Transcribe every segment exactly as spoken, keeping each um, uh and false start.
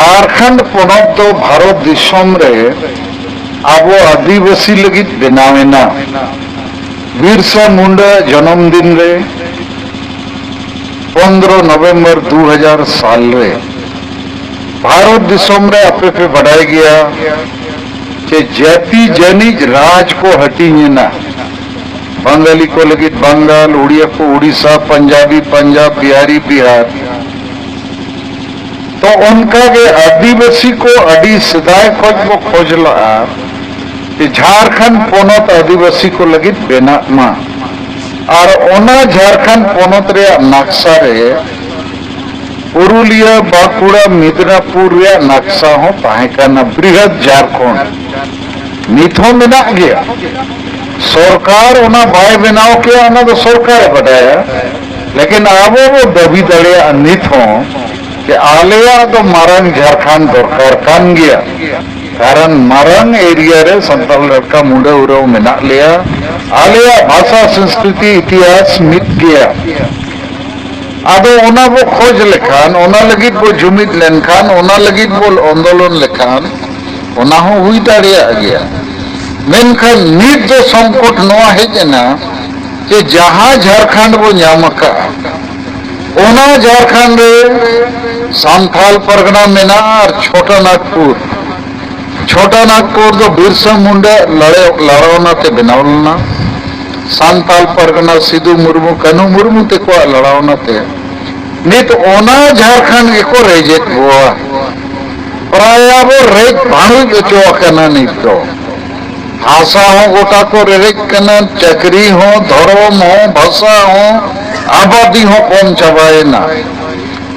ᱡᱷᱟᱲᱠᱷᱚᱸᱰ ᱯᱚᱱᱚᱛ ᱫᱚ ᱵᱷᱟᱨᱚᱛ ᱫᱤᱥᱚᱢ ᱨᱮ ᱟᱵᱚ ᱟᱹᱫᱤᱵᱟᱹᱥᱤ ᱞᱟᱹᱜᱤᱫ ᱵᱮᱱᱟᱣ ᱮᱱᱟ᱾ ᱵᱤᱨᱥᱟ ᱢᱩᱱᱰᱟ ᱡᱚᱱᱚᱢ ᱫᱤᱱ ᱨᱮ, ᱯᱚᱱᱫᱽᱨᱚ ᱱᱚᱵᱷᱮᱢᱵᱚᱨ ᱫᱩ ᱦᱟᱡᱟᱨ ᱥᱟᱞ ᱨᱮ, ᱵᱷᱟᱨᱚᱛ ᱫᱤᱥᱚᱢ ᱨᱮ ᱟᱯᱮ ᱯᱮ ᱵᱟᱰᱟᱭ ᱜᱮᱭᱟ ᱡᱮ ᱡᱟᱹᱛᱤ ᱡᱟᱹᱱᱤᱡ ᱨᱟᱡᱽ ᱠᱚ ᱦᱟᱹᱴᱤᱧ ᱮᱱᱟ᱾ ᱵᱟᱝᱜᱟᱞᱤ ᱠᱚ ᱞᱟᱹᱜᱤᱫ ᱵᱟᱝᱜᱟᱞ, ᱩᱲᱤᱭᱟ ᱠᱚ ᱩᱲᱤᱥᱥᱟ, ᱯᱟᱧᱡᱟᱵᱤ ᱯᱟᱧᱡᱟᱵᱽ, ᱵᱤᱦᱟᱨᱤ ᱵᱤᱦᱟᱨ᱾ ᱛᱚ ᱚᱱᱠᱟᱜᱮ ᱟᱹᱫᱤᱵᱟᱹᱥᱤ ᱠᱚ ᱟᱹᱰᱤ ᱥᱮᱫᱟᱭ ᱠᱷᱚᱱ ᱠᱚ ᱠᱷᱚᱡᱽ ᱞᱟᱜᱼᱟ ᱡᱮ ᱡᱷᱟᱲᱠᱷᱚᱸᱰ ᱯᱚᱱᱚᱛ ᱟᱹᱫᱤᱵᱟᱹᱥᱤ ᱠᱚ ᱞᱟᱹᱜᱤᱫ ᱵᱮᱱᱟᱜ ᱢᱟ᱾ ᱟᱨ ᱚᱱᱟ ᱡᱷᱟᱲᱠᱷᱚᱸᱰ ᱯᱚᱱᱚᱛ ᱨᱮᱭᱟᱜ ᱱᱟᱠᱥᱟ ᱨᱮ ᱯᱩᱨᱩᱞᱤᱭᱟᱹ, ᱵᱟᱸᱠᱩᱲᱟ, ᱢᱮᱫᱽᱱᱟᱯᱩᱨ ᱨᱮᱭᱟᱜ ᱱᱟᱠᱥᱟ ᱦᱚᱸ ᱛᱟᱦᱮᱸ ᱠᱟᱱᱟ, ᱵᱨᱤᱦᱚᱫ ᱡᱷᱟᱲᱠᱷᱚᱸᱰ᱾ ᱱᱤᱛ ᱦᱚᱸ ᱢᱮᱱᱟᱜ ᱜᱮᱭᱟ᱾ ᱥᱚᱨᱠᱟᱨ ᱚᱱᱟ ᱵᱟᱭ ᱵᱮᱱᱟᱣ ᱠᱮᱭᱟ, ᱚᱱᱟ ᱫᱚ ᱥᱚᱨᱠᱟᱨᱮ ᱵᱟᱰᱟᱭᱟ᱾ ᱞᱮᱠᱤᱱ ᱟᱵᱚ ᱵᱚ ᱫᱟᱹᱵᱤ ᱫᱟᱲᱮᱭᱟᱜᱼᱟ ᱱᱤᱛ ᱦᱚᱸ ᱡᱮ ᱟᱞᱮᱭᱟᱜ ᱫᱚ ᱢᱟᱨᱟᱝ ᱡᱷᱟᱲᱠᱷᱚᱸᱰ ᱫᱚᱨᱠᱟᱨ ᱠᱟᱱ ᱜᱮᱭᱟ᱾ ᱠᱟᱨᱚᱱ ᱢᱟᱨᱟᱝ ᱮᱨᱤᱭᱟ ᱨᱮ ᱥᱟᱱᱛᱟᱲ ᱞᱮᱠᱟ ᱢᱩᱸᱰᱟᱹ ᱩᱨᱟᱹᱣ ᱢᱮᱱᱟᱜ ᱞᱮᱭᱟ᱾ ᱟᱞᱮᱭᱟᱜ ᱵᱷᱟᱥᱟ, ᱥᱚᱝᱥᱠᱨᱤᱛᱤ, ᱤᱛᱤᱦᱟᱥ ᱢᱤᱫ ᱜᱮᱭᱟ᱾ ᱟᱫᱚ ᱚᱱᱟ ᱵᱚ ᱠᱷᱚᱡᱽ ᱞᱮᱠᱷᱟᱱ, ᱚᱱᱟ ᱞᱟᱹᱜᱤᱫ ᱵᱚ ᱡᱩᱢᱤᱫ ᱞᱮᱱᱠᱷᱟᱱ, ᱚᱱᱟ ᱞᱟᱹᱜᱤᱫ ᱵᱚ ᱟᱱᱫᱳᱞᱚᱱ ᱞᱮᱠᱷᱟᱱ, ᱚᱱᱟ ᱦᱚᱸ ᱦᱩᱭ ᱫᱟᱲᱮᱭᱟᱜ ᱜᱮᱭᱟ᱾ ᱢᱮᱱᱠᱷᱟᱱ ᱱᱤᱛ ᱫᱚ ᱥᱚᱝᱠᱚᱴ ᱱᱚᱣᱟ ᱦᱮᱡ ᱮᱱᱟ ᱡᱮ ᱡᱟᱦᱟᱸ ᱡᱷᱟᱲᱠᱷᱚᱸᱰ ᱵᱚ ᱧᱟᱢ ᱟᱠᱟᱫᱼᱟ, ᱚᱱᱟ ᱡᱷᱟᱲᱠᱷᱚᱸᱰ ᱨᱮ ᱥᱟᱱᱛᱟᱞ ᱯᱟᱨᱜᱟᱱᱟ ᱢᱮᱱᱟᱜᱼᱟ ᱟᱨ ᱪᱷᱳᱴᱟ ᱱᱟᱜᱽᱯᱩᱨ᱾ ᱪᱷᱳᱴᱟ ᱱᱟᱜᱽᱯᱩᱨ ᱫᱚ ᱵᱤᱨᱥᱟ ᱢᱩᱱᱰᱟ ᱞᱟᱲᱮ-, ᱞᱟᱲᱟᱣᱱᱟ ᱛᱮ ᱵᱮᱱᱟᱣ ᱞᱮᱱᱟ᱾ ᱥᱟᱱᱛᱟᱞ ᱯᱟᱨᱜᱟᱱᱟ ᱥᱤᱫᱩ ᱢᱩᱨᱢᱩ, ᱠᱟᱹᱱᱦᱩ ᱢᱩᱨᱢᱩ ᱛᱮᱠᱚᱣᱟᱜ ᱞᱟᱲᱟᱣᱱᱟ ᱛᱮ ᱱᱤᱛ ᱚᱱᱟ ᱡᱷᱟᱲᱠᱷᱚᱸᱰ ᱜᱮᱠᱚ ᱨᱮᱡᱮᱫ ᱵᱚᱣᱟ᱾ ᱯᱨᱟᱭ ᱟᱵᱚ ᱨᱮᱡ ᱵᱷᱟᱹᱲᱩᱡ ᱦᱚᱪᱚ ᱟᱠᱟᱱᱟ ᱱᱤᱛ ᱫᱚ᱾ ᱦᱟᱥᱟ ᱦᱚᱸ ᱜᱚᱴᱟ ᱠᱚ ᱨᱮᱨᱮᱡ ᱠᱟᱱᱟ, ᱪᱟᱹᱠᱨᱤ ᱦᱚᱸ, ᱫᱷᱚᱨᱚᱢ ᱦᱚᱸ, ᱵᱷᱟᱥᱟ ᱦᱚᱸ, ᱟᱵᱟᱫᱤ ᱦᱚᱸ ᱠᱚᱢ ᱪᱟᱵᱟᱭᱮᱱᱟ᱾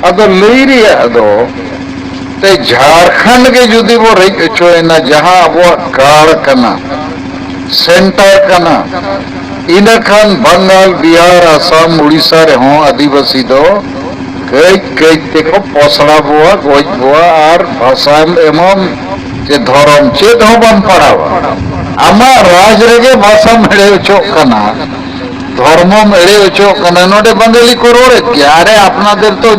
ᱟᱫᱚ ᱞᱟᱹᱭ ᱨᱮᱭᱟᱜ ᱫᱚ, ᱛᱮ ᱡᱷᱟᱲᱠᱷᱚᱸᱰ ᱜᱮ ᱡᱩᱫᱤ ᱵᱚ ᱨᱮᱡ ᱦᱚᱪᱚᱭᱮᱱᱟ, ᱡᱟᱦᱟᱸ ᱟᱵᱚᱣᱟᱜ ᱜᱟᱲ ᱠᱟᱱᱟ, ᱥᱮᱱᱴᱟᱨ ᱠᱟᱱᱟ, ᱤᱱᱟᱹ ᱠᱷᱟᱱ ᱵᱟᱝᱜᱟᱞ, ᱵᱤᱦᱟᱨ, ᱟᱥᱟᱢ, ᱩᱲᱤᱥᱥᱟ ᱨᱮᱦᱚᱸ ᱟᱹᱫᱤᱵᱟᱹᱥᱤ ᱫᱚ ᱠᱟᱹᱡ ᱠᱟᱹᱡ ᱛᱮᱠᱚ ᱯᱚᱥᱲᱟ ᱵᱚᱣᱟ, ᱜᱚᱡ ᱵᱚᱣᱟ, ᱟᱨ ᱵᱷᱟᱥᱟ ᱮᱢᱟᱢ ᱪᱮ ᱫᱷᱚᱨᱚᱢ ᱪᱮᱫ ᱦᱚᱸ ᱵᱟᱢ ᱯᱟᱲᱦᱟᱣᱟ᱾ ᱟᱢᱟᱜ ᱨᱟᱡᱽ ᱨᱮᱜᱮ ᱵᱷᱟᱥᱟᱢ ᱮᱲᱮ ᱦᱚᱪᱚᱜ ᱠᱟᱱᱟ᱾ ᱫᱷᱚᱨᱢᱚᱢ ᱮᱲᱮ ᱦᱚᱪᱚᱜ ᱠᱟᱱᱟ᱾ ᱱᱚᱰᱮ ᱵᱟᱝᱜᱟᱞᱤ ᱠᱚ ᱨᱚᱲᱮᱫ ᱜᱮᱭᱟ, ᱟᱨᱮ ᱟᱯᱱᱟᱫᱮᱨ ᱛᱚ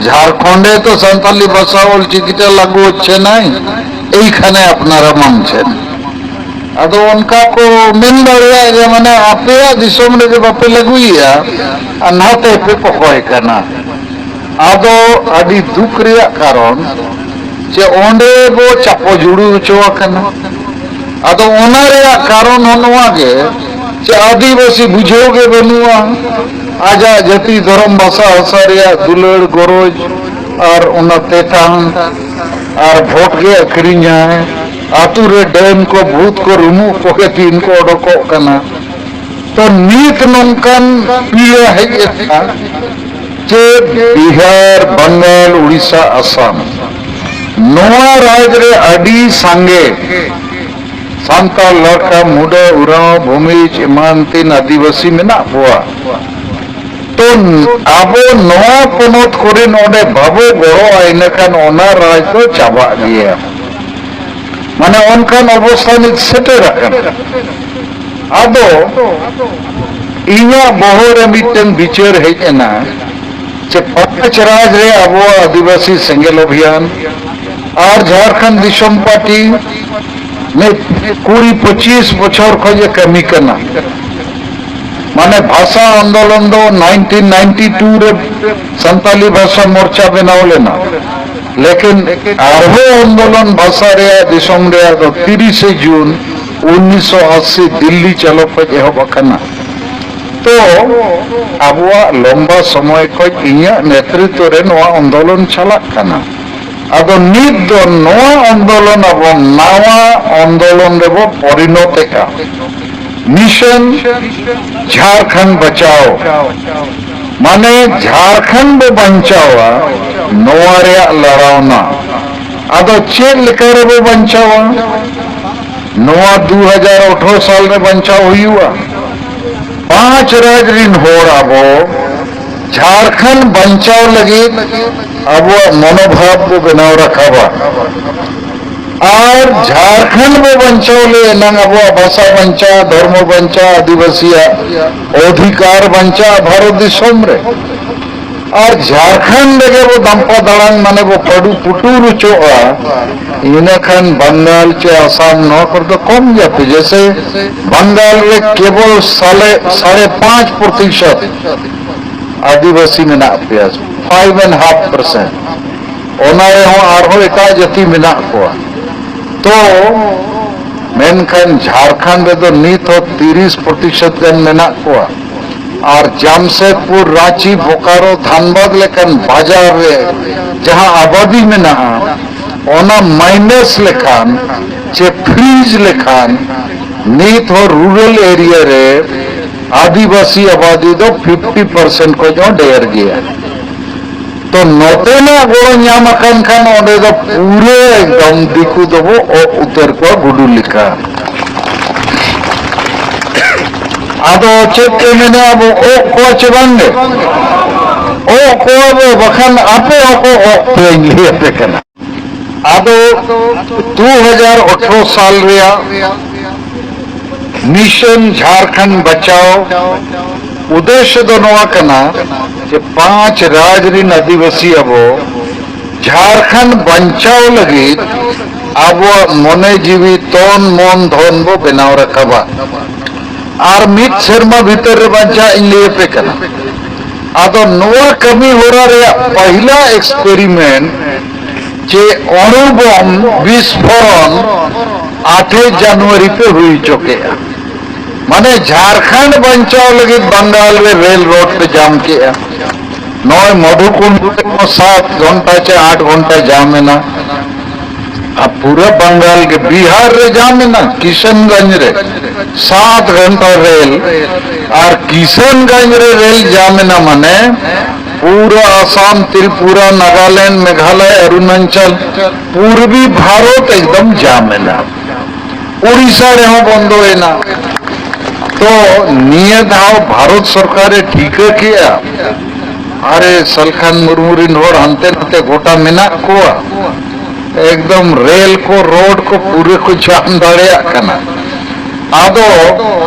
ᱡᱷᱟᱲᱠᱷᱚᱸᱰᱮ ᱛᱚ ᱥᱟᱱᱛᱟᱞᱤ ᱵᱷᱟᱥᱟ ᱚᱞ ᱪᱤᱠᱤᱛᱮ ᱞᱟᱹᱜᱩ ᱦᱚᱪᱪᱷᱮ ᱱᱟᱭ, ᱮᱭᱠᱷᱟᱱᱮ ᱟᱯᱱᱟᱨᱟ ᱢᱟᱱᱪᱷᱮᱱ᱾ ᱟᱫᱚ ᱚᱱᱠᱟ ᱠᱚ ᱢᱮᱱ ᱫᱟᱲᱮᱭᱟᱜ ᱜᱮᱭᱟ, ᱢᱟᱱᱮ ᱟᱯᱮᱭᱟᱜ ᱫᱤᱥᱚᱢ ᱨᱮᱜᱮ ᱵᱟᱯᱮ ᱞᱟᱹᱜᱩᱭᱮᱫᱼᱟ ᱟᱨ ᱱᱟᱛᱮ ᱯᱮ ᱠᱚᱠᱚᱭ ᱠᱟᱱᱟ᱾ ᱟᱫᱚ ᱟᱹᱰᱤ ᱫᱩᱠ ᱨᱮᱭᱟᱜ ᱠᱟᱨᱚᱱ ᱡᱮ ᱚᱸᱰᱮ ᱵᱚ ᱪᱟᱯᱚ ᱡᱩᱲᱩ ᱦᱚᱪᱚ ᱟᱠᱟᱱᱟ᱾ ᱟᱫᱚ ᱚᱱᱟ ᱨᱮᱭᱟᱜ ᱠᱟᱨᱚᱱ ᱦᱚᱸ ᱱᱚᱣᱟ ᱜᱮ ᱡᱮ ᱟᱹᱫᱤᱵᱟᱹᱥᱤ ᱵᱩᱡᱷᱟᱹᱣ ᱜᱮ ᱵᱟᱹᱱᱩᱜᱼᱟ᱾ ᱟᱡᱟᱜ ᱡᱟᱹᱛᱤ ᱫᱷᱚᱨᱚᱢ ᱵᱷᱟᱥᱟ ᱦᱟᱥᱟ ᱨᱮᱭᱟᱜ ᱫᱩᱞᱟᱹᱲ ᱜᱚᱨᱚᱡᱽ ᱟᱨ ᱚᱱᱟ ᱛᱮᱛᱟᱝ ᱟᱨ ᱵᱷᱳᱴ ᱜᱮ ᱟᱹᱠᱷᱨᱤᱧᱟᱭ᱾ ᱟᱹᱛᱩ ᱨᱮ ᱰᱟᱹᱱ ᱠᱚ ᱵᱷᱩᱛ ᱠᱚ ᱨᱩᱢᱩᱜ ᱠᱚᱜᱮ ᱫᱤᱱ ᱠᱚ ᱚᱰᱚᱠᱚᱜ ᱠᱟᱱᱟ᱾ ᱛᱚ ᱱᱤᱛ ᱱᱚᱝᱠᱟᱱ ᱯᱤᱲᱟ ᱦᱮᱡ ᱟᱠᱟᱱᱟ ᱡᱮ ᱵᱤᱦᱟᱨ, ᱵᱟᱝᱜᱟᱞ, ᱩᱲᱤᱥᱥᱟ, ᱟᱥᱟᱢ, ᱱᱚᱣᱟ ᱨᱟᱡᱽ ᱨᱮ ᱟᱹᱰᱤ ᱥᱟᱸᱜᱮ ᱥᱟᱱᱛᱟᱲ, ᱞᱟᱲᱠᱟ, ᱢᱩᱰᱟᱹ, ᱩᱨᱟᱣ, ᱵᱷᱩᱢᱤᱡᱽ ᱮᱢᱟᱱ ᱛᱮᱱ ᱟᱹᱫᱤᱵᱟᱹᱥᱤ ᱢᱮᱱᱟᱜ ᱠᱚᱣᱟ᱾ ᱛᱚ ᱟᱵᱚ ᱱᱚᱣᱟ ᱯᱚᱱᱚᱛ ᱠᱚᱨᱮ ᱱᱚᱰᱮ ᱵᱟᱵᱚ ᱜᱚᱲᱚᱜᱼᱟ, ᱤᱱᱟᱹᱠᱷᱟᱱ ᱚᱱᱟ ᱨᱟᱡᱽ ᱫᱚ ᱪᱟᱵᱟᱜ ᱜᱮᱭᱟ᱾ ᱢᱟᱱᱮ ᱚᱱᱠᱟᱱ ᱚᱵᱚᱥᱛᱷᱟ ᱱᱤᱛ ᱥᱮᱴᱮᱨ ᱟᱠᱟᱱᱟ᱾ ᱟᱫᱚ ᱤᱧᱟᱹᱜ ᱵᱚᱦᱚᱜ ᱨᱮ ᱢᱤᱫᱴᱟᱝ ᱵᱤᱪᱟᱹᱨ ᱦᱮᱡ ᱮᱱᱟ ᱡᱮ ᱯᱟᱸᱪ ᱨᱟᱡᱽ ᱨᱮ ᱟᱵᱚᱣᱟᱜ ᱟᱹᱫᱤᱵᱟᱹᱥᱤ ᱥᱮᱸᱜᱮᱞ ᱚᱵᱷᱤᱭᱟᱱ ᱟᱨ ᱡᱷᱟᱲᱠᱷᱚᱸᱰ ᱫᱤᱥᱚᱢ ᱯᱟᱨᱴᱤ ᱱᱤᱛ ᱠᱩᱲᱤ ᱯᱚᱸᱪᱤᱥ ᱵᱚᱪᱷᱚᱨ ᱠᱷᱚᱱ ᱮ ᱠᱟᱹᱢᱤ ᱠᱟᱱᱟ᱾ ᱢᱟᱱᱮ ᱵᱷᱟᱥᱟ ᱟᱱᱫᱳᱞᱚᱱ ᱫᱚ ᱱᱟᱭᱤᱱᱴᱤᱱ ᱱᱟᱭᱤᱱᱴᱤ ᱴᱩ ᱨᱮ ᱥᱟᱱᱛᱟᱞᱤ ᱵᱷᱟᱥᱟ ᱢᱳᱨᱪᱟ ᱵᱮᱱᱟᱣ ᱞᱮᱱᱟ, ᱞᱮᱠᱤᱱ ᱟᱨᱦᱚᱸ ᱟᱱᱫᱳᱞᱚᱱ ᱵᱷᱟᱥᱟ ᱨᱮᱭᱟᱜ ᱫᱤᱥᱚᱢ ᱨᱮᱭᱟᱜ ᱫᱚ ᱛᱤᱨᱤᱥᱮ ᱡᱩᱱ ᱩᱱᱤᱥᱥᱚ ᱟᱥᱤ ᱫᱤᱞᱞᱤ ᱪᱟᱞᱚ ᱠᱷᱚᱱ ᱮᱦᱚᱵ ᱟᱠᱟᱱᱟ᱾ ᱛᱚ ᱟᱵᱚᱣᱟᱜ ᱞᱚᱢᱵᱟ ᱥᱚᱢᱚᱭ ᱠᱷᱚᱱ ᱤᱧᱟᱹᱜ ᱱᱮᱛᱨᱤᱛᱵ ᱨᱮ ᱱᱚᱣᱟ ᱟᱱᱫᱳᱞᱚᱱ ᱪᱟᱞᱟᱜ ᱠᱟᱱᱟ᱾ ᱟᱫᱚ ᱱᱤᱛ ᱫᱚ ᱱᱚᱣᱟ ᱟᱱᱫᱳᱞᱚᱱ ᱟᱵᱚ ᱱᱟᱣᱟ ᱟᱱᱫᱳᱞᱚᱱ ᱨᱮᱵᱚ ᱯᱚᱨᱤᱱᱚᱛᱮᱜᱼᱟ᱾ ᱢᱤᱥᱚᱱ ᱡᱷᱟᱲᱠᱷᱚᱸᱰ ᱵᱟᱪᱟᱣ, ᱢᱟᱱᱮ ᱡᱷᱟᱲᱠᱷᱚᱸᱰ ᱵᱚ ᱵᱟᱧᱪᱟᱣᱟ, ᱱᱚᱣᱟ ᱨᱮᱭᱟᱜ ᱞᱟᱲᱟᱣᱱᱟ᱾ ᱟᱫᱚ ᱪᱮᱫ ᱞᱮᱠᱟ ᱨᱮᱵᱚ ᱵᱟᱧᱪᱟᱣᱟ? ᱱᱚᱣᱟ ᱫᱩ ᱦᱟᱡᱟᱨ ᱟᱴᱷᱨᱚ ᱥᱟᱞ ᱨᱮ ᱵᱟᱧᱪᱟᱣ ᱦᱩᱭᱩᱜᱼᱟ᱾ ᱯᱟᱸᱪ ᱨᱟᱡᱽ ᱨᱤᱱ ᱦᱚᱲ ᱟᱵᱚ ᱡᱷᱟᱲᱠᱷᱚᱸᱰ ᱵᱟᱧᱪᱟᱣ ᱞᱟᱹᱜᱤᱫ ᱟᱵᱚᱣᱟᱜ ᱢᱚᱱᱳᱵᱷᱟᱵ ᱵᱚ ᱵᱮᱱᱟᱣ ᱨᱟᱠᱟᱵᱟ᱾ ᱟᱨ ᱡᱷᱟᱲᱠᱷᱚᱸᱰ ᱵᱚ ᱵᱟᱧᱪᱟᱣ ᱞᱮ ᱮᱱᱟᱝ ᱟᱵᱚᱣᱟᱜ ᱵᱷᱟᱥᱟ ᱵᱟᱧᱪᱟᱜᱼᱟ, ᱫᱷᱚᱨᱢᱚ ᱵᱟᱧᱪᱟᱜᱼᱟ, ᱟᱹᱫᱤᱵᱟᱹᱥᱤᱭᱟᱜ ᱚᱫᱷᱤᱠᱟᱨ ᱵᱟᱧᱪᱟᱜᱼᱟ ᱵᱷᱟᱨᱚᱛ ᱫᱤᱥᱚᱢ ᱨᱮ᱾ ᱟᱨ ᱡᱷᱟᱲᱠᱷᱚᱸᱰ ᱨᱮᱜᱮ ᱵᱚ ᱫᱟᱢᱯᱟ ᱫᱟᱲᱟᱝ, ᱢᱟᱱᱮ ᱵᱚ ᱯᱟᱹᱰᱩ ᱯᱩᱴᱩᱨ ᱦᱚᱪᱚᱜᱼᱟ, ᱤᱱᱟᱹ ᱠᱷᱟᱱ ᱵᱟᱝᱜᱟᱞ ᱪᱮ ᱟᱥᱟᱢ ᱱᱚᱣᱟ ᱠᱚᱨᱮ ᱫᱚ ᱠᱚᱢ ᱜᱮᱭᱟ ᱯᱮ᱾ ᱡᱮᱥᱮ ᱵᱟᱝᱜᱟᱞ ᱨᱮ ᱠᱮᱵᱚᱞ ᱥᱟᱞᱮ, ᱥᱟᱲᱮ ᱯᱟᱸᱪ ᱯᱨᱚᱛᱤᱥᱚᱛ ᱟᱹᱫᱤᱵᱟᱹᱥᱤ ᱢᱮᱱᱟᱜ ᱯᱮᱭᱟ, ᱯᱷᱟᱭᱤᱵᱷ ᱮᱱᱰ ᱦᱟᱯ ᱯᱟᱨᱥᱮᱱᱴ᱾ ᱚᱱᱟ ᱨᱮᱦᱚᱸ ᱟᱨᱦᱚᱸ ᱮᱴᱟᱜ ᱡᱟᱹᱛᱤ ᱢᱮᱱᱟᱜ ᱠᱚᱣᱟ᱾ ᱛᱚ ᱢᱮᱱᱠᱷᱟᱱ ᱡᱷᱟᱲᱠᱷᱚᱸᱰ ᱨᱮᱫᱚ ᱱᱤᱛ ᱦᱚᱸ ᱛᱤᱨᱤᱥ ᱯᱨᱚᱛᱤᱥᱚᱛ ᱜᱟᱱ ᱢᱮᱱᱟᱜ ᱠᱚᱣᱟ᱾ ᱟᱨ ᱡᱟᱢᱥᱮᱫᱽᱯᱩᱨ, ᱨᱟᱸᱪᱤ, ᱵᱳᱠᱟᱨᱳ, ᱫᱷᱟᱱᱵᱟᱫᱽ ᱞᱮᱠᱟᱱ ᱵᱟᱡᱟᱨ ᱨᱮ ᱡᱟᱦᱟᱸ ᱟᱵᱟᱫᱤ ᱢᱮᱱᱟᱜᱼᱟ, ᱚᱱᱟ ᱢᱟᱭᱱᱟᱥ ᱞᱮᱠᱷᱟᱱ ᱪᱮ ᱯᱷᱨᱤᱡᱽ ᱞᱮᱠᱷᱟᱱ ᱱᱤᱛ ᱦᱚᱸ ᱨᱩᱨᱟᱞ ᱮᱨᱤᱭᱟ ᱨᱮ ᱟᱹᱫᱤᱵᱟᱹᱥᱤ ᱟᱵᱟᱫᱤ ᱫᱚ ᱯᱷᱤᱯᱴᱤ ᱯᱟᱨᱥᱮᱱᱴ ᱠᱷᱚᱱ ᱦᱚᱸ ᱰᱷᱮᱨ ᱜᱮᱭᱟ᱾ ᱛᱚ ᱱᱚᱛᱮᱱᱟᱜ ᱜᱚᱲᱚ ᱧᱟᱢ ᱟᱠᱟᱱ ᱠᱷᱟᱱ ᱚᱸᱰᱮ ᱫᱚ ᱯᱩᱨᱟᱹ ᱮᱠᱫᱚᱢ ᱫᱤᱠᱩ ᱫᱚᱵᱚ ᱚᱜ ᱩᱛᱟᱹᱨ ᱠᱚᱣᱟ ᱜᱩᱰᱩ ᱞᱮᱠᱟ᱾ ᱟᱫᱚ ᱪᱮᱫ ᱯᱮ ᱢᱮᱱᱟ, ᱟᱵᱚ ᱚᱜ ᱠᱚᱣᱟ ᱪᱮ ᱵᱟᱝᱜᱮ? ᱚᱜ ᱠᱚᱣᱟ ᱵᱚ, ᱵᱟᱠᱷᱟᱱ ᱟᱯᱮ ᱦᱚᱸᱠᱚ ᱚᱜ ᱯᱮᱭᱟᱧ ᱞᱟᱹᱭ ᱟᱯᱮ ᱠᱟᱱᱟ᱾ ᱟᱫᱚ ᱫᱩ ᱦᱟᱡᱟᱨ ᱟᱴᱷᱨᱚ ᱥᱟᱞ ᱨᱮᱭᱟᱜ ᱢᱤᱥᱚᱱ ᱡᱷᱟᱲᱠᱷᱚᱸᱰ ᱵᱟᱪᱟᱣ ᱩᱫᱽᱫᱮᱥᱭᱚ ᱫᱚ ᱱᱚᱣᱟ ᱠᱟᱱᱟ ᱡᱮ ᱯᱟᱸᱪ ᱨᱟᱡᱽ ᱨᱤᱱ ᱟᱹᱫᱤᱵᱟᱹᱥᱤ ᱟᱵᱚ ᱡᱷᱟᱲᱠᱷᱚᱸᱰ ᱵᱟᱧᱪᱟᱣ ᱞᱟᱹᱜᱤᱫ ᱟᱵᱚᱣᱟᱜ ᱢᱚᱱᱮ ᱡᱤᱣᱤ, ᱛᱚᱱ, ᱢᱚᱱ, ᱫᱷᱚᱱ ᱵᱚ ᱵᱮᱱᱟᱣ ᱨᱟᱠᱟᱵᱟ᱾ ᱟᱨ ᱢᱤᱫ ᱥᱮᱨᱢᱟ ᱵᱷᱤᱛᱟᱹᱨ ᱨᱮ ᱵᱟᱧᱪᱟᱜ ᱤᱧ ᱞᱟᱹᱭ ᱟᱯᱮ ᱠᱟᱱᱟ᱾ ᱟᱫᱚ ᱱᱚᱣᱟ ᱠᱟᱹᱢᱤ ᱦᱚᱨᱟ ᱨᱮᱭᱟᱜ ᱯᱟᱹᱦᱤᱞᱟ ᱮᱠᱥᱯᱮᱨᱤᱢᱮᱱᱴ ᱪᱮ ᱚᱬᱩ ᱵᱚᱢ ᱵᱤᱥᱯᱷᱳᱨᱚᱱ ᱟᱴᱷᱮᱭ ᱡᱟᱱᱩᱣᱟᱨᱤ ᱯᱮ ᱦᱩᱭ ᱦᱚᱪᱚ ᱠᱮᱜᱼᱟ᱾ ᱢᱟᱱᱮ ᱡᱷᱟᱲᱠᱷᱚᱸᱰ ᱵᱟᱧᱪᱟᱣ ᱞᱟᱹᱜᱤᱫ ᱵᱟᱝᱜᱟᱞ ᱨᱮ ᱨᱮᱞ ᱨᱳᱰ ᱯᱮ ᱡᱟᱢ ᱠᱮᱜᱼᱟ᱾ ᱱᱚᱜᱼᱚᱭ ᱢᱚᱫᱷᱩᱠᱩᱱᱰ ᱨᱮᱦᱚᱸ ᱥᱟᱛ ᱜᱷᱚᱱᱴᱟ ᱪᱮ ᱟᱴ ᱜᱷᱚᱱᱴᱟ ᱡᱟᱢ ᱮᱱᱟ᱾ ᱟᱨ ᱯᱩᱨᱟᱹ ᱵᱟᱝᱜᱟᱞ ᱜᱮ, ᱵᱤᱦᱟᱨ ᱨᱮ ᱡᱟᱢ ᱮᱱᱟ, ᱠᱤᱥᱟᱱᱜᱚᱸᱡᱽ ᱨᱮ ᱥᱟᱛ ᱜᱷᱚᱱᱴᱟ ᱨᱮᱞ, ᱟᱨ ᱠᱤᱥᱟᱱᱜᱚᱸᱡᱽ ᱨᱮ ᱨᱮᱞ ᱡᱟᱢ ᱮᱱᱟ, ᱢᱟᱱᱮ ᱯᱩᱨᱟᱹ ᱟᱥᱟᱢ, ᱛᱨᱤᱯᱩᱨᱟ, ᱱᱟᱜᱟᱞᱮᱱᱰ, ᱢᱮᱜᱷᱟᱞᱚᱭ, ᱚᱨᱩᱱᱟᱪᱚᱞ, ᱯᱩᱨᱵᱤ ᱵᱷᱟᱨᱚᱛ ᱮᱠᱫᱚᱢ ᱡᱟᱢ ᱮᱱᱟ᱾ ᱩᱲᱤᱥᱥᱟ ᱨᱮᱦᱚᱸ ᱵᱚᱱᱫᱚᱭᱮᱱᱟ᱾ ᱛᱚ ᱱᱤᱭᱟᱹ ᱫᱷᱟᱣ ᱵᱷᱟᱨᱚᱛ ᱥᱚᱨᱠᱟᱨᱮ ᱴᱷᱤᱠᱟᱹ ᱠᱮᱜᱼᱟ, ᱟᱨᱮ ᱥᱟᱞᱠᱷᱟᱱ ᱢᱩᱨᱢᱩ ᱨᱤᱱ ᱦᱚᱲ ᱦᱟᱱᱛᱮ ᱱᱟᱛᱮ ᱜᱚᱴᱟ ᱢᱮᱱᱟᱜ ᱠᱚᱣᱟ, ᱮᱠᱫᱚᱢ ᱨᱮᱞ ᱠᱚ, ᱨᱳᱰ ᱠᱚ ᱯᱩᱨᱟᱹ ᱠᱚ ᱡᱟᱢ ᱫᱟᱲᱮᱭᱟᱜ ᱠᱟᱱᱟ᱾ ᱟᱫᱚ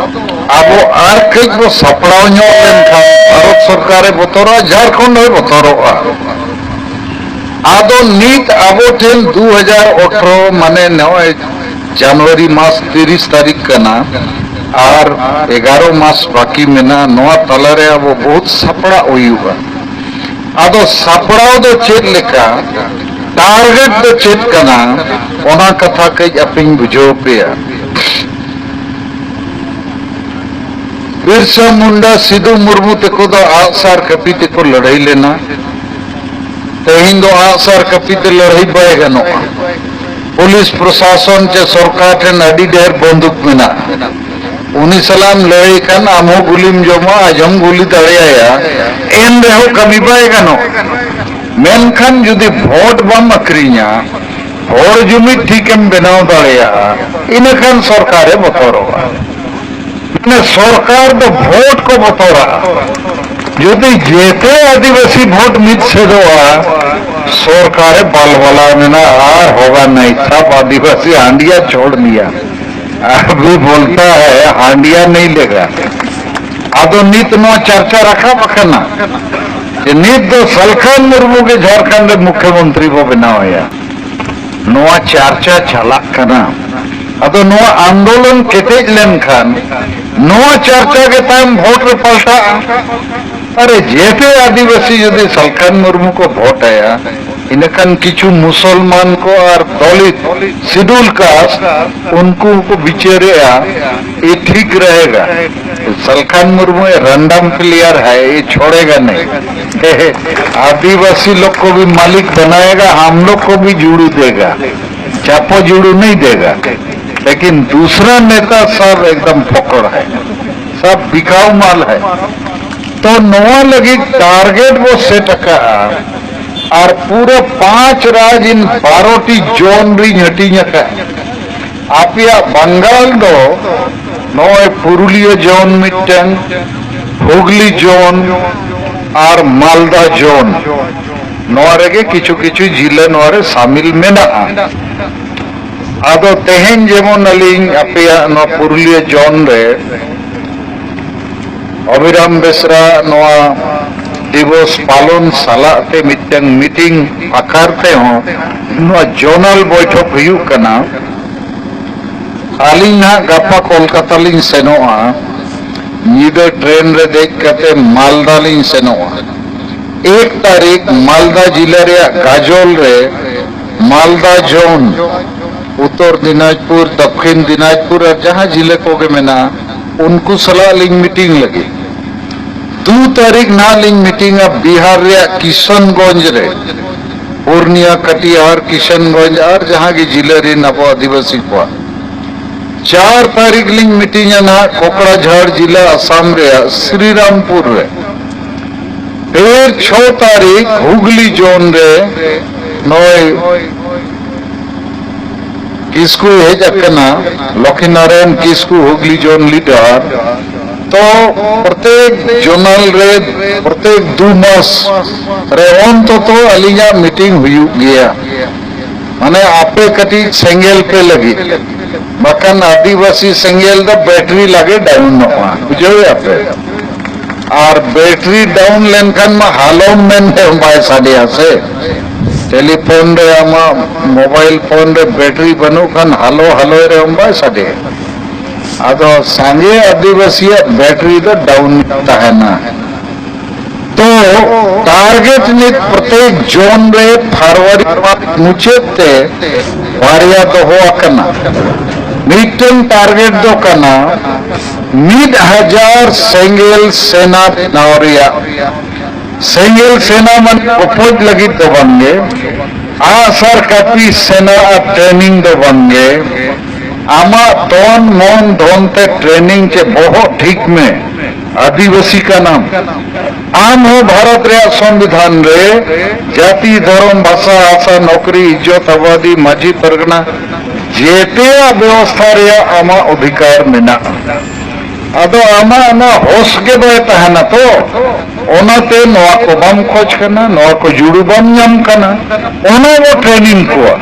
ᱟᱵᱚ ᱟᱨ ᱠᱟᱹᱡ ᱵᱚ ᱥᱟᱯᱲᱟᱣ ᱧᱚᱜ ᱞᱮᱱᱠᱷᱟᱱ, ᱵᱷᱟᱨᱚᱛ ᱥᱚᱨᱠᱟᱨᱮ ᱵᱚᱛᱚᱨᱚᱜᱼᱟ, ᱡᱷᱟᱲᱠᱷᱚᱸᱰ ᱦᱚᱸᱭ ᱵᱚᱛᱚᱨᱚᱜᱼᱟ᱾ ᱟᱫᱚ ᱱᱤᱛ ᱟᱵᱚ ᱴᱷᱮᱱ ᱫᱩ ᱦᱟᱡᱟᱨ ᱟᱴᱷᱨᱚ, ᱢᱟᱱᱮ ᱱᱚᱜᱼᱚᱭ ᱡᱟᱱᱩᱣᱟᱨᱤ ᱢᱟᱥ ᱛᱤᱨᱤᱥ ᱛᱟᱹᱨᱤᱠᱷ ᱠᱟᱱᱟ, ᱟᱨ ᱮᱜᱟᱨᱚ ᱢᱟᱥ ᱵᱟᱹᱠᱤ ᱢᱮᱱᱟᱜᱼᱟ᱾ ᱱᱚᱣᱟ ᱛᱟᱞᱟᱨᱮ ᱟᱵᱚ ᱵᱚᱦᱩᱛ ᱥᱟᱯᱲᱟᱜ ᱦᱩᱭᱩᱜᱼᱟ᱾ ᱟᱫᱚ ᱥᱟᱯᱲᱟᱣ ᱫᱚ ᱪᱮᱫ ᱞᱮᱠᱟ, ᱴᱟᱨᱜᱮᱴ ᱫᱚ ᱪᱮᱫ ᱠᱟᱱᱟ, ᱚᱱᱟ ᱠᱟᱛᱷᱟ ᱠᱟᱹᱡ ᱟᱯᱮᱧ ᱵᱩᱡᱷᱟᱹᱣ ᱯᱮᱭᱟ᱾ ᱵᱤᱨᱥᱟ ᱢᱩᱱᱰᱟ, ᱥᱤᱫᱩ ᱢᱩᱨᱢᱩ ᱛᱮᱠᱚ ᱫᱚ ᱟᱜᱼᱥᱟᱨ ᱠᱟᱹᱯᱤ ᱛᱮᱠᱚ ᱞᱟᱹᱲᱦᱟᱹᱭ ᱞᱮᱱᱟ᱾ ᱛᱮᱦᱮᱧ ᱫᱚ ᱟᱜᱼᱥᱟᱨ ᱠᱟᱹᱯᱤ ᱛᱮ ᱞᱟᱹᱲᱦᱟᱹᱭ ᱵᱟᱭ ᱜᱟᱱᱚᱜᱼᱟ᱾ ᱯᱩᱞᱤᱥ ᱯᱨᱚᱥᱟᱥᱚᱱ ᱪᱮ ᱥᱚᱨᱠᱟᱨ ᱴᱷᱮᱱ ᱟᱹᱰᱤ ᱰᱷᱮᱨ ᱵᱚᱱᱫᱩᱠ ᱢᱮᱱᱟᱜᱼᱟ᱾ ᱩᱱᱤ ᱥᱟᱞᱟᱜ ᱮᱢ ᱞᱟᱹᱲᱦᱟᱹᱭ ᱠᱷᱟᱱ ᱟᱢ ᱦᱚᱸ ᱜᱩᱞᱤᱢ ᱡᱚᱢᱟ, ᱟᱡ ᱦᱚᱸᱢ ᱜᱩᱞᱤ ᱫᱟᱲᱮᱭᱟᱭᱟ, ᱮᱱ ᱨᱮᱦᱚᱸ ᱠᱟᱹᱢᱤ ᱵᱟᱭ ᱜᱟᱱᱚᱜᱼᱟ᱾ ᱢᱮᱱᱠᱷᱟᱱ ᱡᱩᱫᱤ ᱵᱷᱳᱴ ᱵᱟᱢ ᱟᱹᱠᱷᱨᱤᱧᱟ, ᱦᱚᱲ ᱡᱩᱢᱤᱫ ᱴᱷᱤᱠᱮᱢ ᱵᱮᱱᱟᱣ ᱫᱟᱲᱮᱭᱟᱜᱼᱟ, ᱤᱱᱟᱹᱠᱷᱟᱱ ᱥᱚᱨᱠᱟᱨᱮ ᱵᱚᱛᱚᱨᱚᱜᱼᱟ᱾ ᱢᱟᱱᱮ ᱥᱚᱨᱠᱟᱨ ᱫᱚ ᱵᱷᱳᱴ ᱠᱚ ᱵᱚᱛᱚᱨᱟᱜᱼᱟ᱾ ᱡᱩᱫᱤ ᱡᱮᱛᱮ ᱟᱹᱫᱤᱵᱟᱹᱥᱤ ᱵᱷᱳᱴ ᱢᱤᱫ ᱥᱮᱫᱚᱜᱼᱟ, ᱥᱚᱨᱠᱟᱨᱮ ᱵᱟᱞᱵᱟᱞᱟ ᱢᱮᱱᱟᱜᱼᱟ, ᱟᱨ ᱦᱚᱜᱟ ᱱᱟᱭ ᱥᱟᱵ ᱟᱹᱫᱤᱵᱟᱹᱥᱤ ᱦᱟᱸᱰᱤᱭᱟ ᱪᱷᱳᱲ ᱫᱤᱭᱟ᱾ ᱟᱵᱷᱤ ᱵᱚᱞᱛᱟ ᱦᱟᱭ ᱦᱟᱸᱰᱤᱭᱟ ᱱᱟᱭ ᱞᱮᱜᱟ᱾ ᱟᱫᱚ ᱱᱤᱛ ᱱᱚᱣᱟ ᱪᱟᱨᱪᱟ ᱨᱟᱠᱟᱵ ᱟᱠᱟᱱᱟ ᱡᱮ ᱱᱤᱛ ᱫᱚ ᱥᱟᱞᱠᱷᱟᱱ ᱢᱩᱨᱢᱩ ᱜᱮ ᱡᱷᱟᱲᱠᱷᱚᱸᱰ ᱨᱮ ᱢᱩᱠᱷᱭᱚᱢᱚᱱᱛᱨᱤ ᱵᱚ ᱵᱮᱱᱟᱣᱮᱭᱟ᱾ ᱱᱚᱣᱟ ᱪᱟᱨᱪᱟ ᱪᱟᱞᱟᱜ ᱠᱟᱱᱟ᱾ ᱟᱫᱚ ᱱᱚᱣᱟ ᱟᱱᱫᱳᱞᱚᱱ ᱠᱮᱴᱮᱡ ᱞᱮᱱᱠᱷᱟᱱ ᱱᱚᱣᱟ ᱪᱟᱨᱪᱟ ᱜᱮ ᱛᱟᱭᱚᱢ ᱵᱷᱳᱴ ᱨᱮ ᱯᱟᱞᱴᱟᱜᱼᱟ᱾ ᱟᱨᱮ ᱡᱮᱛᱮ ᱟᱹᱫᱤᱵᱟᱹᱥᱤ ᱡᱩᱫᱤ ᱥᱟᱞᱠᱷᱟᱱ ᱢᱩᱨᱢᱩ ᱠᱚ ᱵᱷᱳᱴ ᱟᱭᱟ, ᱤᱱᱟᱹᱠᱷᱟᱱ ᱠᱤᱪᱷᱩ ᱢᱩᱥᱚᱞᱢᱟᱱ ᱠᱚ ᱟᱨ ᱫᱚᱞᱤᱛ, ᱥᱤᱰᱩᱞ ᱠᱟᱥᱴ, ᱩᱱᱠᱩ ᱠᱚ ᱵᱤᱪᱟᱹᱨᱮᱜᱼᱟ, ᱮ ᱴᱷᱤᱠ ᱨᱟᱦᱮᱜᱟ᱾ ᱥᱟᱞᱠᱷᱟᱱ ᱢᱩᱨᱢᱩ ᱮ ᱨᱮᱱᱰᱚᱢ ᱯᱞᱮᱭᱟᱨ ᱦᱟᱭ, ᱮ ᱪᱷᱚᱲᱮᱜᱟ ᱱᱟᱦᱤ᱾ ᱟᱹᱫᱤᱵᱟᱹᱥᱤ ᱞᱳᱜ ᱠᱚ ᱵᱷᱤ ᱢᱟᱞᱤᱠ ᱵᱟᱱᱟᱭᱮᱜᱟ, ᱦᱟᱢ ᱞᱳᱜ ᱠᱚ ᱵᱷᱤ ᱡᱩᱲᱩ ᱫᱮᱜᱟ, ᱪᱟᱯᱚ ᱡᱩᱲᱩ ᱱᱟᱦᱤ ᱫᱮᱜᱟ᱾ ᱞᱮᱠᱤᱱ ᱫᱩᱥᱨᱟ ᱱᱮᱛᱟ ᱥᱟᱵ ᱮᱠᱫᱚᱢ ᱯᱷᱚᱠᱚᱲ ᱦᱟᱭ, ᱥᱟᱵ ᱵᱤᱠᱟᱣ ᱢᱟᱞ ᱦᱟᱭ᱾ ᱛᱚ ᱱᱚᱣᱟ ᱞᱟᱹᱜᱤᱫ ᱴᱟᱨᱜᱮᱴ ᱵᱚ ᱥᱮᱴ ᱟᱠᱟᱫᱼᱟ ᱟᱨ ᱯᱩᱨᱟᱹ ᱯᱟᱸᱪ ᱨᱟᱡᱽ ᱤᱱ ᱵᱟᱨᱚ ᱴᱤ ᱡᱳᱱ ᱨᱤᱧ ᱦᱟᱹᱴᱤᱧ ᱟᱠᱟᱫᱼᱟ᱾ ᱟᱯᱮᱭᱟᱜ ᱵᱟᱝᱜᱟᱞ ᱫᱚ ᱱᱚᱜᱼᱚᱭ ᱯᱩᱨᱩᱞᱤᱭᱟᱹ ᱡᱳᱱ ᱢᱤᱫᱴᱟᱝ, ᱦᱩᱜᱽᱞᱤ ᱡᱳᱱ ᱟᱨ ᱢᱟᱞᱫᱟ ᱡᱳᱱ᱾ ᱱᱚᱣᱟ ᱨᱮᱜᱮ ᱠᱤᱪᱷᱩ ᱠᱤᱪᱷᱩ ᱡᱤᱞᱟᱹ ᱱᱚᱣᱟ ᱨᱮ ᱥᱟᱢᱤᱞ ᱢᱮᱱᱟᱜᱼᱟ᱾ ᱟᱫᱚ ᱛᱮᱦᱮᱧ ᱡᱮᱢᱚᱱ ᱟᱹᱞᱤᱧ ᱟᱯᱮᱭᱟᱜ ᱱᱚᱣᱟ ᱯᱩᱨᱩᱞᱤᱭᱟᱹ ᱡᱚᱱ ᱨᱮ ᱚᱵᱤᱨᱟᱢ ᱵᱮᱥᱨᱟ ᱱᱚᱣᱟ ᱫᱤᱵᱚᱥ ᱯᱟᱞᱚᱱ ᱥᱟᱞᱟᱜ ᱛᱮ ᱢᱤᱫᱴᱟᱝ ᱢᱤᱴᱤᱝ ᱟᱠᱟᱨ ᱛᱮᱦᱚᱸ ᱱᱚᱣᱟ ᱡᱚᱱᱟᱞ ᱵᱚᱭᱴᱷᱚᱠ ᱦᱩᱭᱩᱜ ᱠᱟᱱᱟ᱾ ᱟᱹᱞᱤᱧ ᱱᱟᱦᱟᱜ ᱜᱟᱯᱟ ᱠᱳᱞᱠᱟᱛᱟ ᱞᱤᱧ ᱥᱮᱱᱚᱜᱼᱟ, ᱧᱤᱫᱟᱹ ᱴᱨᱮᱱ ᱨᱮ ᱫᱮᱡ ᱠᱟᱛᱮ ᱢᱟᱞᱫᱟ ᱞᱤᱧ ᱥᱮᱱᱚᱜᱼᱟ᱾ ᱮᱠ ᱛᱟᱹᱨᱤᱠᱷ ᱢᱟᱞᱫᱟ ᱡᱤᱞᱟᱹ ᱨᱮᱭᱟᱜ ᱜᱟᱡᱚᱞ ᱨᱮ ᱢᱟᱞᱫᱟ ᱡᱳᱱ, ᱩᱛᱛᱚᱨ ᱫᱤᱱᱟᱡᱽᱯᱩᱨ, ᱫᱚᱠᱠᱷᱤᱱ ᱫᱤᱱᱟᱡᱽᱯᱩᱨ ᱟᱨ ᱡᱟᱦᱟᱸ ᱡᱤᱞᱟᱹ ᱠᱚᱜᱮ ᱢᱮᱱᱟᱜᱼᱟ, ᱩᱱᱠᱩ ᱥᱟᱞᱟᱜ ᱞᱤᱧ ᱢᱤᱴᱤᱝ ᱞᱟᱹᱜᱤᱫ᱾ ᱫᱩ ᱛᱟᱹᱨᱤᱠᱷ ᱱᱟᱦᱟᱜ ᱞᱤᱧ ᱢᱤᱴᱤᱝᱟ ᱵᱤᱦᱟᱨ ᱨᱮᱭᱟᱜ ᱠᱤᱥᱟᱱᱜᱚᱸᱡᱽ ᱨᱮ, ᱯᱩᱨᱱᱤᱭᱟ, ᱠᱟᱴᱤᱦᱟᱨ, ᱠᱤᱥᱟᱱᱜᱚᱸᱡᱽ ᱟᱨ ᱡᱟᱦᱟᱸ ᱜᱮ ᱡᱤᱞᱟᱹ ᱨᱮᱱ ᱟᱵᱚ ᱟᱹᱫᱤᱵᱟᱹᱥᱤ ᱠᱚᱣᱟᱜ᱾ ᱪᱟᱨ ᱛᱟᱹᱨᱤᱠᱷ ᱞᱤᱧ ᱢᱤᱴᱤᱝᱟ ᱱᱟᱦᱟᱜ ᱠᱚᱠᱲᱟᱡᱷᱟᱲ ᱡᱤᱞᱟᱹ ᱟᱥᱟᱢ ᱨᱮᱭᱟᱜ ᱥᱨᱤᱨᱟᱢᱯᱩᱨ ᱨᱮ᱾ ᱯᱷᱤᱨ ᱪᱷᱚ ᱛᱟᱹᱨᱤᱠᱷ ᱦᱩᱜᱽᱞᱤ ᱡᱳᱱ ᱨᱮ ᱱᱚᱜᱼᱚᱭ ᱠᱤᱥᱠᱩᱭ ᱦᱮᱡ ᱟᱠᱟᱱᱟ, ᱞᱚᱠᱠᱷᱤᱱᱟᱨᱟᱭᱚᱱ ᱠᱤᱥᱠᱩ, ᱦᱩᱜᱽᱞᱤ ᱡᱳᱱ ᱞᱤᱰᱟᱨ᱾ ᱛᱚ ᱯᱨᱚᱛᱮᱠ ᱡᱳᱱᱟᱞ ᱨᱮ ᱯᱨᱚᱛᱮᱠ ᱫᱩ ᱢᱟᱥ ᱨᱮ ᱚᱱᱛᱚᱛᱚ ᱟᱹᱞᱤᱧᱟᱜ ᱢᱤᱴᱤᱝ ᱦᱩᱭᱩᱜ ᱜᱮᱭᱟ᱾ ᱢᱟᱱᱮ ᱟᱯᱮ ᱠᱟᱹᱴᱤᱡ ᱥᱮᱸᱜᱮᱞ ᱯᱮ ᱞᱟᱹᱜᱤᱫ, ᱵᱟᱠᱷᱟᱱ ᱟᱹᱫᱤᱵᱟᱹᱥᱤ ᱥᱮᱸᱜᱮᱞ ᱫᱚ ᱵᱮᱴᱨᱤ ᱞᱟᱜᱮ ᱰᱟᱣᱩᱱᱚᱜᱼᱟ, ᱵᱩᱡᱷᱟᱹᱣᱮᱫᱼᱟ ᱯᱮ? ᱟᱨ ᱵᱮᱴᱨᱤ ᱰᱟᱣᱩᱱ ᱞᱮᱱᱠᱷᱟᱱ ᱢᱟ ᱦᱟᱞᱚᱢ ᱢᱮᱱ ᱛᱮᱦᱚᱸ ᱵᱟᱭ ᱥᱟᱰᱮᱭᱟ ᱥᱮ᱾ ᱴᱮᱞᱤᱯᱷᱳᱱ ᱨᱮ, ᱟᱢᱟᱜ ᱢᱳᱵᱟᱭᱤᱞ ᱯᱷᱳᱱ ᱨᱮ ᱵᱮᱴᱨᱤ ᱵᱟᱹᱱᱩᱜ ᱠᱷᱟᱱ ᱦᱟᱞᱚ ᱦᱟᱞᱚᱭ ᱨᱮᱦᱚᱸ ᱵᱟᱭ ᱥᱟᱰᱮᱭᱟ᱾ ᱟᱫᱚ ᱥᱟᱸᱜᱮ ᱟᱹᱫᱤᱵᱟᱹᱥᱤᱭᱟᱜ ᱵᱮᱴᱨᱤ ᱫᱚ ᱰᱟᱣᱩᱱ ᱛᱟᱦᱮᱱᱟ᱾ ᱛᱚ ᱴᱟᱨᱜᱮᱴ ᱱᱤᱛ ᱯᱨᱚᱛᱮᱠ ᱡᱳᱱ ᱨᱮ ᱯᱷᱟᱨᱣᱟᱨᱤ ᱢᱟᱥ ᱢᱩᱪᱟᱹᱫ ᱛᱮ ᱵᱟᱨᱭᱟ ᱫᱚᱦᱚ ᱟᱠᱟᱱᱟ᱾ ᱢᱤᱫᱴᱟᱝ ᱴᱟᱨᱜᱮᱴ ᱫᱚ ᱠᱟᱱᱟ ᱢᱤᱫ ᱦᱟᱡᱟᱨ ᱥᱮᱸᱜᱮᱞ ᱥᱮᱱᱟ ᱵᱮᱱᱟᱣ ᱨᱮᱭᱟᱜ᱾ ᱥᱮᱸᱜᱮᱞ ᱥᱮᱱᱟ ᱢᱟᱱᱮ ᱚᱯᱚᱡ ᱞᱟᱹᱜᱤᱫ ᱫᱚ ᱵᱟᱝᱜᱮ, ᱟᱜᱼᱥᱟᱨ ᱠᱟᱹᱯᱤ ᱥᱮᱱᱟ ᱟᱨ ᱴᱨᱮᱱᱤᱝ ᱫᱚ ᱵᱟᱝᱜᱮ, ᱟᱢᱟᱜ ᱛᱚᱱ ᱢᱚᱱ ᱫᱷᱚᱱ ᱛᱮ ᱴᱨᱮᱱᱤᱝ ᱪᱮ ᱵᱚᱦᱚᱜ ᱴᱷᱤᱠ ᱢᱮ᱾ ᱟᱹᱫᱤᱵᱟᱹᱥᱤ ᱠᱟᱱᱟᱢ᱾ ᱟᱢ ᱦᱚᱸ ᱵᱷᱟᱨᱚᱛ ᱨᱮᱭᱟᱜ ᱥᱚᱝᱵᱤᱫᱷᱟᱱ ᱨᱮ ᱡᱟᱹᱛᱤ, ᱫᱷᱚᱨᱚᱢ, ᱵᱷᱟᱥᱟ, ᱦᱟᱥᱟ, ᱱᱚᱠᱨᱤ, ᱤᱡᱽᱡᱚᱛ, ᱟᱵᱟᱫᱤ, ᱢᱟᱹᱡᱷᱤ ᱯᱟᱨᱜᱟᱱᱟ, ᱡᱮᱛᱮᱭᱟᱜ ᱵᱮᱵᱚᱥᱛᱷᱟ ᱨᱮᱭᱟᱜ ᱟᱢᱟᱜ ᱚᱫᱷᱤᱠᱟᱨ ᱢᱮᱱᱟᱜᱼᱟ᱾ ᱟᱫᱚ ᱟᱢᱟᱜ ᱚᱱᱟ ᱦᱚᱥ ᱜᱮ ᱵᱟᱭ ᱛᱟᱦᱮᱱᱟ ᱛᱚ᱾ ᱚᱱᱟᱛᱮ ᱱᱚᱣᱟ ᱠᱚ ᱵᱟᱢ ᱠᱷᱚᱡᱽ ᱠᱟᱱᱟ, ᱱᱚᱣᱟ ᱠᱚ ᱡᱩᱲᱩ ᱵᱟᱢ ᱧᱟᱢ ᱠᱟᱱᱟ, ᱚᱱᱟ ᱵᱚ training ᱠᱚᱣᱟ᱾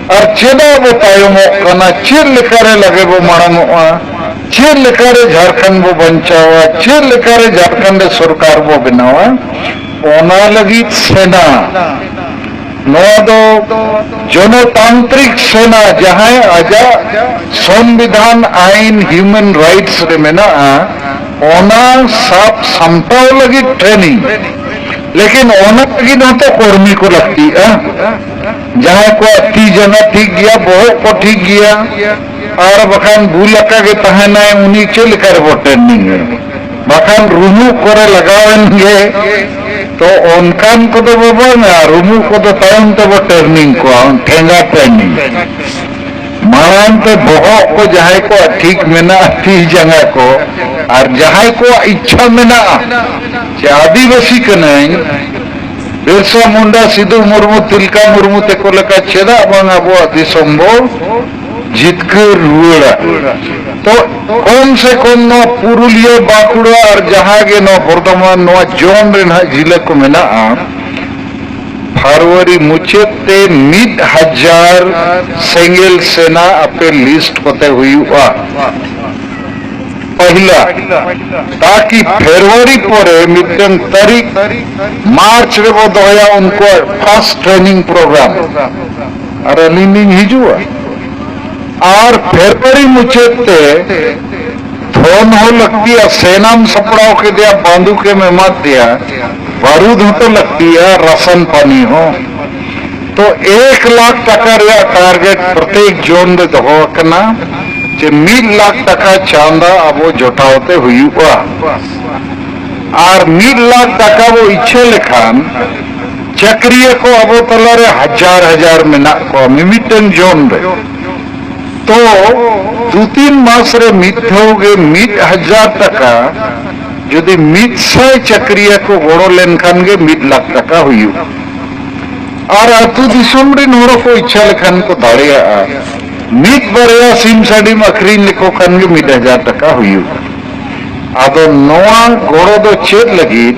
ᱟᱨ ᱪᱮᱫᱟᱜ ᱵᱚ ᱛᱟᱭᱚᱢᱚᱜ ᱠᱟᱱᱟ, ᱪᱮᱫ ᱞᱮᱠᱟᱨᱮ ᱞᱟᱜᱮ ᱵᱚ ᱢᱟᱲᱟᱝᱚᱜᱼᱟ, ᱪᱮᱫ ᱞᱮᱠᱟᱨᱮ ᱡᱷᱟᱲᱠᱷᱚᱸᱰ ᱵᱚ ᱵᱟᱧᱪᱟᱣᱟ, ᱪᱮᱫ ᱞᱮᱠᱟᱨᱮ ᱡᱷᱟᱲᱠᱷᱚᱸᱰ ᱨᱮ ᱥᱚᱨᱠᱟᱨ ᱵᱚ ᱵᱮᱱᱟᱣᱟ, ᱚᱱᱟ ᱞᱟᱹᱜᱤᱫ ᱥᱮᱱᱟ᱾ ᱱᱚᱣᱟ ᱫᱚ ᱡᱚᱱᱚᱛᱟᱱᱛᱨᱤᱠ ᱥᱮᱱᱟ, ᱡᱟᱦᱟᱸᱭ ᱟᱡᱟᱜ ᱥᱚᱝᱵᱤᱫᱷᱟᱱ, ᱟᱭᱤᱱ, human rights ᱨᱮ ᱢᱮᱱᱟᱜᱼᱟ, ᱚᱱᱟ ᱥᱟᱵ ᱥᱟᱢᱴᱟᱣ ᱞᱟᱹᱜᱤᱫ training᱾ ᱞᱮᱠᱤᱱ ᱚᱱᱟ ᱞᱟᱹᱜᱤᱫ ᱦᱚᱸᱛᱚ ᱠᱚᱨᱢᱤ ᱠᱚ ᱞᱟᱹᱠᱛᱤᱜᱼᱟ᱾ ᱡᱟᱦᱟᱸᱭ ᱠᱚᱣᱟᱜ ᱛᱤ ᱡᱟᱸᱜᱟ ᱴᱷᱤᱠ ᱜᱮᱭᱟ, ᱵᱚᱦᱚᱜ ᱠᱚ ᱴᱷᱤᱠ ᱜᱮᱭᱟ, ᱟᱨ ᱵᱟᱠᱷᱟᱱ ᱵᱩᱞ ᱟᱠᱟ ᱜᱮ ᱛᱟᱦᱮᱱᱟᱭ, ᱩᱱᱤ ᱪᱮᱫ ᱞᱮᱠᱟ ᱨᱮᱵᱚ training ᱮ? ᱵᱟᱠᱷᱟᱱ ᱨᱩᱢᱩᱜ ᱠᱚᱨᱮ ᱞᱟᱜᱟᱣ ᱮᱱ ᱜᱮ, ᱛᱚ ᱚᱱᱠᱟᱱ ᱠᱚᱫᱚ ᱵᱚ ᱵᱟᱝᱟ, ᱨᱩᱢᱩᱜ ᱠᱚᱫᱚ ᱛᱟᱭᱚᱢ ᱛᱮᱵᱚ training ᱠᱚᱣᱟ, ᱴᱷᱮᱸᱜᱟ training᱾ ᱢᱟᱲᱟᱝ ᱛᱮ ᱵᱚᱦᱚᱜ ᱠᱚ ᱡᱟᱦᱟᱸᱭ ᱠᱚᱣᱟᱜ ᱴᱷᱤᱠ ᱢᱮᱱᱟᱜᱼᱟ, ᱛᱤ ᱡᱟᱸᱜᱟ ᱠᱚ, ᱟᱨ ᱡᱟᱦᱟᱸᱭ ᱠᱚᱣᱟᱜ ᱤᱪᱪᱷᱟ ᱢᱮᱱᱟᱜᱼᱟ ᱡᱮ ᱟᱹᱫᱤᱵᱟᱹᱥᱤ ᱠᱟᱹᱱᱟᱹᱧ, ᱵᱤᱨᱥᱟ ᱢᱩᱱᱰᱟ, ᱥᱤᱫᱩ ᱢᱩᱨᱢᱩ, ᱛᱤᱞᱠᱟ ᱢᱩᱨᱢᱩ ᱛᱮᱠᱚ ᱞᱮᱠᱟ ᱪᱮᱫᱟᱜ ᱵᱟᱝ ᱟᱵᱚᱣᱟᱜ ᱫᱤᱥᱚᱢ ᱵᱚ ᱡᱤᱛᱠᱟᱹᱨ ᱨᱩᱣᱟᱹᱲᱟ? ᱛᱚ ᱠᱚᱢ ᱥᱮ ᱠᱚᱢ ᱱᱚᱣᱟ ᱯᱩᱨᱩᱞᱤᱭᱟᱹ, ᱵᱟᱸᱠᱩᱲᱟ ᱟᱨ ᱡᱟᱦᱟᱸ ᱜᱮ ᱱᱚᱣᱟ ᱵᱚᱨᱫᱷᱚᱢᱟᱱ, ᱱᱚᱣᱟ ᱡᱚᱱ ᱨᱮ ᱱᱟᱦᱟᱜ ᱡᱤᱞᱟᱹ ᱠᱚ ᱢᱮᱱᱟᱜᱼᱟ, ᱯᱷᱮᱵᱽᱨᱩᱣᱟᱨᱤ ᱢᱩᱪᱟᱹᱫ ᱛᱮ ᱢᱤᱫ ᱦᱟᱡᱟᱨ ᱥᱮᱸᱜᱮᱞ ᱥᱮᱱᱟ ᱟᱯᱮ list ᱠᱚᱛᱮ ᱦᱩᱭᱩᱜᱼᱟ᱾ ᱯᱟᱦᱤᱞᱟ, ᱛᱟᱠᱤ ᱯᱷᱮᱵᱽᱨᱩᱣᱟᱨᱤ ᱯᱚᱨᱮ ᱢᱤᱫᱴᱟᱝ ᱛᱟᱹᱨᱤᱠᱷ ᱢᱟᱨᱪ ᱨᱮᱵᱚ ᱫᱚᱦᱚᱭᱟ ᱩᱱᱠᱩᱣᱟᱜ first training program᱾ ᱟᱨ ᱟᱹᱞᱤᱧ ᱞᱤᱧ ᱦᱤᱡᱩᱜᱼᱟ᱾ ᱟᱨ ᱯᱷᱮᱵᱽᱨᱩᱣᱟᱨᱤ ᱢᱩᱪᱟᱹᱫ ᱛᱮ ᱯᱷᱳᱱ ᱦᱚᱸ ᱞᱟᱹᱠᱛᱤᱭᱟ, ᱥᱮᱱᱟᱢ ᱥᱟᱯᱲᱟᱣ ᱠᱮᱫᱮᱭᱟ, ᱵᱟᱱᱫᱩᱠᱮᱢ ᱮᱢᱟᱫᱮᱭᱟ, ᱵᱟᱹᱨᱩᱫ ᱦᱚᱸᱛᱚ ᱞᱟᱹᱠᱛᱤᱭᱟ, ᱨᱟᱥᱚᱱ ᱯᱟᱱᱤ ᱦᱚᱸ᱾ ᱛᱚ ᱮᱠ ᱞᱟᱠᱷ ᱴᱟᱠᱟ ᱨᱮᱭᱟᱜ target ᱯᱨᱚᱛᱮᱠ ᱡᱚᱱ ᱨᱮ ᱫᱚᱦᱚ ᱟᱠᱟᱱᱟ ᱡᱮ ᱢᱤᱫ ᱞᱟᱠᱷ ᱴᱟᱠᱟ ᱪᱟᱸᱫᱟ ᱟᱵᱚ ᱡᱚᱴᱟᱣ ᱛᱮ ᱦᱩᱭᱩᱜᱼᱟ᱾ ᱟᱨ ᱢᱤᱫ ᱞᱟᱠᱷ ᱴᱟᱠᱟ ᱵᱚ ᱤᱪᱪᱷᱟᱹ ᱞᱮᱠᱷᱟᱱ ᱪᱟᱹᱠᱨᱤᱭᱟᱹ ᱠᱚ ᱟᱵᱚ ᱛᱟᱞᱟᱨᱮ ᱦᱟᱡᱟᱨ ᱦᱟᱡᱟᱨ ᱢᱮᱱᱟᱜ ᱠᱚᱣᱟ ᱢᱤᱢᱤᱫᱴᱟᱝ ᱡᱚᱱ ᱨᱮ᱾ ᱛᱚ ᱫᱩ ᱛᱤᱱ ᱢᱟᱥ ᱨᱮ ᱢᱤᱫ ᱫᱷᱟᱣ ᱜᱮ ᱢᱤᱫ ᱦᱟᱡᱟᱨ ᱴᱟᱠᱟ, ᱡᱩᱫᱤ ᱢᱤᱫ ᱥᱟᱭ ᱪᱟᱹᱠᱨᱤᱭᱟᱹ ᱠᱚ ᱜᱚᱲᱚ ᱞᱮᱱᱠᱷᱟᱱ ᱜᱮ ᱢᱤᱫ ᱞᱟᱠᱷ ᱴᱟᱠᱟ ᱦᱩᱭᱩᱜᱼᱟ᱾ ᱟᱨ ᱟᱹᱛᱩ ᱫᱤᱥᱚᱢ ᱨᱮᱱ ᱦᱚᱲ ᱠᱚ ᱤᱪᱪᱷᱟ ᱞᱮᱠᱷᱟᱱ ᱠᱚ ᱫᱟᱲᱮᱭᱟᱜᱼᱟ, ᱢᱤᱫ ᱵᱟᱨᱭᱟ ᱥᱤᱢ ᱥᱟᱺᱰᱤᱢ ᱟᱹᱠᱷᱨᱤᱧ ᱞᱮᱠᱚ ᱠᱷᱟᱱ ᱜᱮ ᱢᱤᱫ ᱦᱟᱡᱟᱨ ᱴᱟᱠᱟ ᱦᱩᱭᱩᱜᱼᱟ᱾ ᱟᱫᱚ ᱱᱚᱣᱟ ᱜᱚᱲᱚ ᱫᱚ ᱪᱮᱫ ᱞᱟᱹᱜᱤᱫ?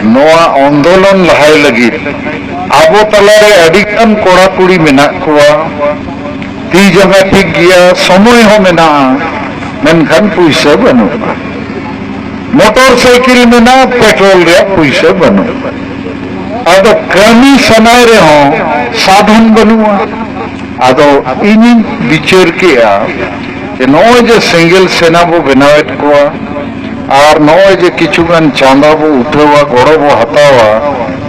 ᱱᱚᱣᱟ ᱟᱱᱫᱳᱞᱚᱱ ᱞᱟᱦᱟᱭ ᱞᱟᱹᱜᱤᱫ᱾ ᱟᱵᱚ ᱛᱟᱞᱟᱨᱮ ᱟᱹᱰᱤᱜᱟᱱ ᱠᱚᱲᱟ ᱠᱩᱲᱤ ᱢᱮᱱᱟᱜ ᱠᱚᱣᱟ, ᱛᱤ ᱡᱟᱸᱜᱟ ᱴᱷᱤᱠ ᱜᱮᱭᱟ, ᱥᱚᱢᱚᱭ ᱦᱚᱸ ᱢᱮᱱᱟᱜᱼᱟ, ᱢᱮᱱᱠᱷᱟᱱ ᱯᱩᱭᱥᱟᱹ ᱵᱟᱹᱱᱩᱜᱼᱟ᱾ ᱢᱚᱴᱚᱨ ᱥᱟᱭᱠᱮᱞ ᱢᱮᱱᱟᱜᱼᱟ, ᱯᱮᱴᱨᱳᱞ ᱨᱮᱭᱟᱜ ᱯᱩᱭᱥᱟᱹ ᱵᱟᱹᱱᱩᱜᱼᱟ᱾ ᱟᱫᱚ ᱠᱟᱹᱢᱤ ᱥᱟᱱᱟᱭ ᱨᱮᱦᱚᱸ ᱥᱟᱫᱷᱚᱱ ᱵᱟᱹᱱᱩᱜᱼᱟ᱾ ᱟᱫᱚ ᱤᱧᱤᱧ ᱵᱤᱪᱟᱹᱨ ᱠᱮᱜᱼᱟ ᱡᱮ ᱱᱚᱜᱼᱚᱭ ᱡᱮ ᱥᱮᱸᱜᱮᱞ ᱥᱮᱱᱟ ᱵᱚ ᱵᱮᱱᱟᱣᱮᱫ ᱠᱚᱣᱟ ᱟᱨ ᱱᱚᱜᱼᱚᱭ ᱡᱮ ᱠᱤᱪᱷᱩ ᱜᱟᱱ ᱪᱟᱸᱫᱟ ᱵᱚ ᱩᱴᱷᱟᱹᱣᱟ, ᱜᱚᱲᱚ ᱵᱚ ᱦᱟᱛᱟᱣᱟ,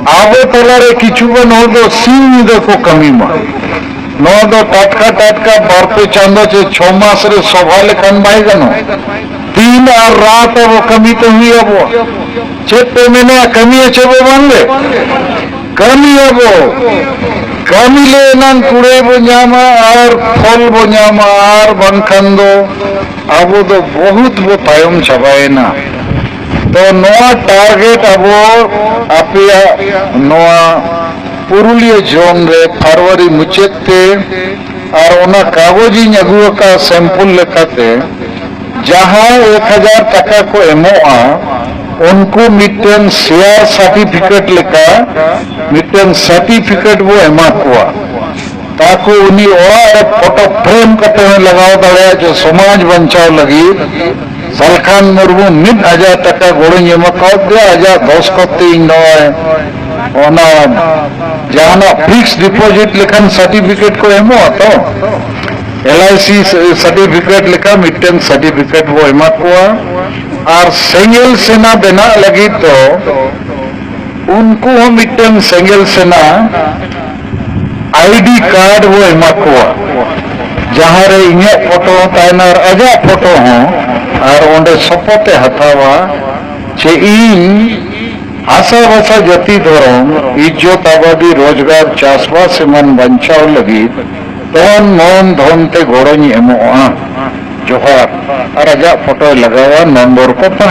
ᱟᱵᱚ ᱛᱟᱞᱟᱨᱮ ᱠᱤᱪᱷᱩ ᱜᱟᱱ ᱦᱚᱲ ᱫᱚ ᱥᱤᱧ ᱧᱤᱫᱟᱹ ᱠᱚ ᱠᱟᱹᱢᱤ ᱢᱟ᱾ ᱱᱚᱣᱟ ᱫᱚ ᱴᱟᱴᱠᱟ ᱴᱟᱴᱠᱟ ᱵᱟᱨ ᱯᱮ ᱪᱟᱸᱫᱚ ᱪᱮ ᱪᱷᱚ ᱢᱟᱥ ᱨᱮ ᱥᱚᱵᱷᱟ ᱞᱮᱠᱷᱟᱱ ᱵᱟᱭ ᱜᱟᱱᱚᱜ᱾ ᱫᱤᱱ ᱟᱨ ᱨᱟᱛ ᱟᱵᱚ ᱠᱟᱹᱢᱤ ᱛᱮ ᱦᱩᱭ ᱟᱵᱚᱣᱟ᱾ ᱪᱮᱫ ᱯᱮ ᱢᱮᱱᱟ, ᱠᱟᱹᱢᱤᱭᱟ ᱪᱮ ᱵᱚ ᱵᱟᱝ ᱜᱮ? ᱠᱟᱹᱢᱤᱭᱟᱵᱚ᱾ ᱠᱟᱹᱢᱤ ᱞᱮ ᱮᱱᱟᱝ ᱠᱩᱲᱟᱹᱭ ᱵᱚ ᱧᱟᱢᱟ ᱟᱨ ᱯᱷᱚᱞ ᱵᱚ ᱧᱟᱢᱟ, ᱟᱨ ᱵᱟᱝᱠᱷᱟᱱ ᱫᱚ ᱟᱵᱚ ᱫᱚ ᱵᱚᱦᱩᱛ ᱵᱚ ᱛᱟᱭᱚᱢ ᱪᱟᱵᱟᱭᱮᱱᱟ᱾ ᱛᱚ ᱱᱚᱣᱟ ᱴᱟᱨᱜᱮᱴ ᱟᱵᱚ ᱟᱯᱮᱭᱟᱜ ᱱᱚᱣᱟ ᱯᱩᱨᱩᱞᱤᱭᱟᱹ ᱡᱳᱱ ᱨᱮ ᱯᱷᱟᱨᱣᱟᱨᱤ ᱢᱩᱪᱟᱹᱫ ᱛᱮ ᱟᱨ ᱚᱱᱟ ᱠᱟᱜᱚᱡᱽ ᱤᱧ ᱟᱹᱜᱩ ᱟᱠᱟᱫ ᱥᱮᱢᱯᱩᱞ ᱞᱮᱠᱟᱛᱮ ᱡᱟᱦᱟᱸᱭ ᱮᱠ ᱦᱟᱡᱟᱨ ᱴᱟᱠᱟ ᱠᱚ ᱮᱢᱚᱜᱼᱟ, ᱩᱱᱠᱩ ᱢᱤᱫᱴᱮᱱ ᱥᱮᱭᱟᱨ ᱥᱟᱨᱴᱤᱯᱷᱤᱠᱮᱴ ᱞᱮᱠᱟ ᱢᱤᱫᱴᱮᱱ ᱥᱟᱨᱴᱤᱯᱷᱤᱠᱮᱴ ᱵᱚ ᱮᱢᱟ ᱠᱚᱣᱟ᱾ ᱛᱟᱠᱚ ᱩᱱᱤ ᱚᱲᱟᱜ ᱨᱮ ᱯᱷᱳᱴᱳ ᱯᱷᱨᱮᱢ ᱠᱟᱛᱮ ᱦᱚᱸᱭ ᱞᱟᱜᱟᱣ ᱫᱟᱲᱮᱭᱟᱜᱼᱟ ᱡᱮ ᱥᱚᱢᱟᱡᱽ ᱵᱟᱧᱪᱟᱣ ᱞᱟᱹᱜᱤᱫ ᱥᱟᱞᱠᱷᱟᱱ ᱢᱩᱨᱢᱩ ᱢᱤᱫ ᱦᱟᱡᱟᱨ ᱴᱟᱠᱟ ᱜᱚᱲᱚᱧ ᱮᱢ ᱟᱠᱟᱣᱟᱫ ᱫᱮᱭᱟ, ᱟᱡᱟᱜ ᱫᱚᱥᱠᱚᱛ ᱛᱮ ᱤᱧ ᱱᱚᱜᱼᱚᱭ ᱚᱱᱟ ᱡᱟᱦᱟᱱᱟᱜ ᱯᱷᱤᱠᱥ ᱰᱤᱯᱚᱡᱤᱴ ᱞᱮᱠᱷᱟᱱ ᱥᱟᱨᱴᱤᱯᱷᱤᱠᱮᱴ ᱠᱚ ᱮᱢᱚᱜᱼᱟ ᱛᱚ, ᱮᱞ ᱟᱭ ᱥᱤ ᱥᱟᱨᱴᱤᱯᱷᱤᱠᱮᱴ ᱞᱮᱠᱟ ᱢᱤᱫᱴᱮᱱ ᱥᱟᱨᱴᱤᱯᱷᱤᱠᱮᱴ ᱵᱚ ᱮᱢᱟ ᱠᱚᱣᱟ᱾ ᱟᱨ ᱥᱮᱸᱜᱮᱞ ᱥᱮᱱᱟ ᱵᱮᱱᱟᱜ ᱞᱟᱹᱜᱤᱫ ᱫᱚ ᱩᱱᱠᱩ ᱦᱚᱸ ᱢᱤᱫᱴᱮᱱ ᱥᱮᱸᱜᱮᱞ ᱥᱮᱱᱟ ᱟᱭᱰᱤ ᱠᱟᱨᱰ ᱵᱚ ᱮᱢᱟ ᱠᱚᱣᱟ, ᱡᱟᱦᱟᱸ ᱨᱮ ᱤᱧᱟᱹᱜ ᱯᱷᱳᱴᱳ ᱦᱚᱸ ᱛᱟᱦᱮᱱᱟ ᱟᱨ ᱟᱡᱟᱜ ᱯᱷᱳᱴᱳ ᱦᱚᱸ, ᱟᱨ ᱚᱸᱰᱮ ᱥᱚᱯᱚᱛ ᱮ ᱦᱟᱛᱟᱣᱟ ᱡᱮ ᱤᱧ ᱦᱟᱥᱟ ᱵᱷᱟᱥᱟ ᱡᱟᱹᱛᱤ ᱫᱷᱚᱨᱚᱢ ᱤᱡᱽᱡᱚᱛ ᱟᱵᱟᱫᱤ ᱨᱳᱡᱽᱜᱟᱨ ᱪᱟᱥᱵᱟᱥ ᱮᱢᱟᱱ ᱵᱟᱧᱪᱟᱣ ᱞᱟᱹᱜᱤᱫ ᱛᱚᱱ ᱢᱚᱱ ᱫᱷᱚᱱ ᱛᱮ ᱜᱚᱲᱚᱧ ᱮᱢᱚᱜᱼᱟ᱾ ᱡᱚᱦᱟᱨ᱾ ᱟᱨ ᱟᱡᱟᱜ ᱯᱷᱳᱴᱳᱭ ᱞᱟᱜᱟᱣᱟ, ᱱᱚᱢᱵᱚᱨ ᱠᱚ ᱛᱟᱦᱮᱸ